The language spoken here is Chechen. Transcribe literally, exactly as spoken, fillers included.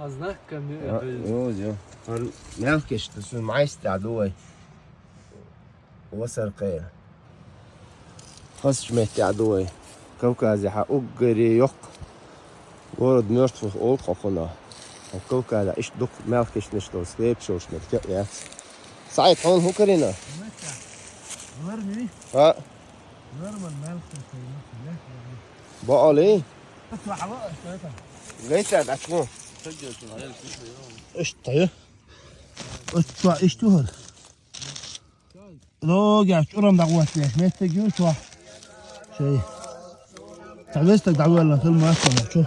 Знаками Йо, йо. Гьар мелхкаш да цун майстар ду вай. Васар кхел. Хасчу меттехь ду вай. Кавказехь уггаре йоккха. Город мёртвых олу кхунах. Кавказехь иштта дукха мелхкашнаш долу склепаш йолуш меттиг яц. Саид, хьуна хӀун карийна? ХӀа? Баале? Гайта дац хьуна. Иштта ю. Иштта, иштта ю хӀара. Логаш чурам дӀагӀоттаеш меттиг ю чохь. Шай. Цхьа вестаг дӀавоьллина хила моьтту чу.